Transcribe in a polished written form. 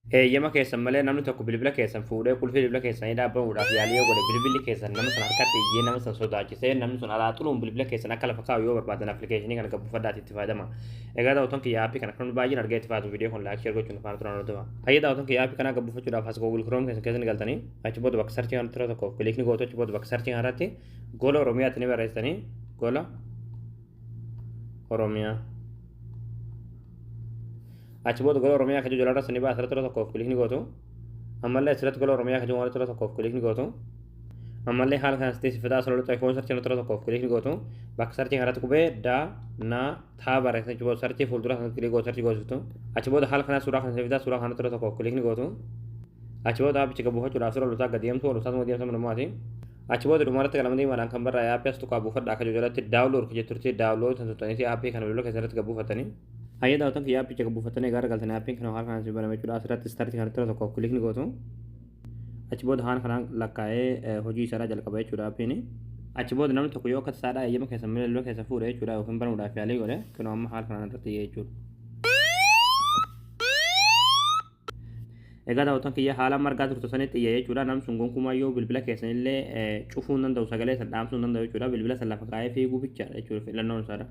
Eeyyama keessan malee namni tokko bilbila keessan fuudhee qulfii bilbila keessanii dhaabbamuudhaaf yaalii yoo godhe, bilbilli keessan nama sana harkatti iyyee nama sana sodaachisee namni sun alaa xuluun bilbila keessan akka lafa kaa'u yoo barbaadan, appilikeeshinii kana gabbuufadhaati itti fayyadama. Egaa daawwattoon kiyya, aappii kana kan baay'een argee itti fayyadu, viidiyoo kun like, share gochuun faana turan hordofaa. Hayyee daawwattoon kiyya, aappii kana gabbuufachuudhaaf as Google Chrome keessan keessa ni galtanii, achi booda bakka searchii kanatti yeroo tokkoof click ni gootu. Achi booda bakka searchii kanarratti Gola Oromiyaatti ni barreessitanii, Gola Oromiyaa. Achi booda Gola Oromiyaa kan jiru jalarra sanii ba'a, asirratti yeroo tokkoof click ni gootu. Ammallee asirratti Gola Oromiyaa kan jiru yeroo tokkoof click ni gootu. Ammallee haala kanaan sitti sifataa asirratti iPhone searchii yeroo tokkoof click ni gootu. Bakka searchii kanarratti qubee da na taa barreessan, achi booda searchii fuuldura kan click gootu, searchii goosiftu. Achi booda haala kanaa suuraa kana sifitaa, suuraa kanatti yeroo tokkoof click ni gootu. Achi booda aappicha buufachuudhaaf suura olutaa gadi deemtu, olutaa deemtu manumaati. Achi booda dhumarratti qalama diimaadhaan kan barraa'e aappii as tuqaa buufadhaa akka jiru jalatti download kan jetturti, download kan tuqxaniiti aappii kana bilbila keessatti gad buufatanii. Hayyee daawwattoon kiyya, aappicha gad buufatanii gara galtanii, aappiin kana haala kanaan si baname jechuudha. Asirratti start kanatti yeroo tokkoof click ni gootu. Achi booda haala kanaan lakkaa'ee hojii isaadhaa jalqaba jechuudha aappiin. Achi booda namni tokko yoo akka tasaadhaa eeyyama keessan malee bilbila keessa fuudhe jechuudha, yookiin banuudhaaf yaalii godhe, kunoo amma haala kanaan irratti iyyee jechuudha. Egaa daawwattoon kiyya, haala amma argaa turtu sanitti iyya jechuudha. Namni sun gonkumaa bilbila keessanillee cufuu hin danda'u, sagalee san dhaamsuu hin danda'u jechuudha. Bilbila san lafa kaa'ee fiiguu bichaadha jechuudha filannoon isaadha.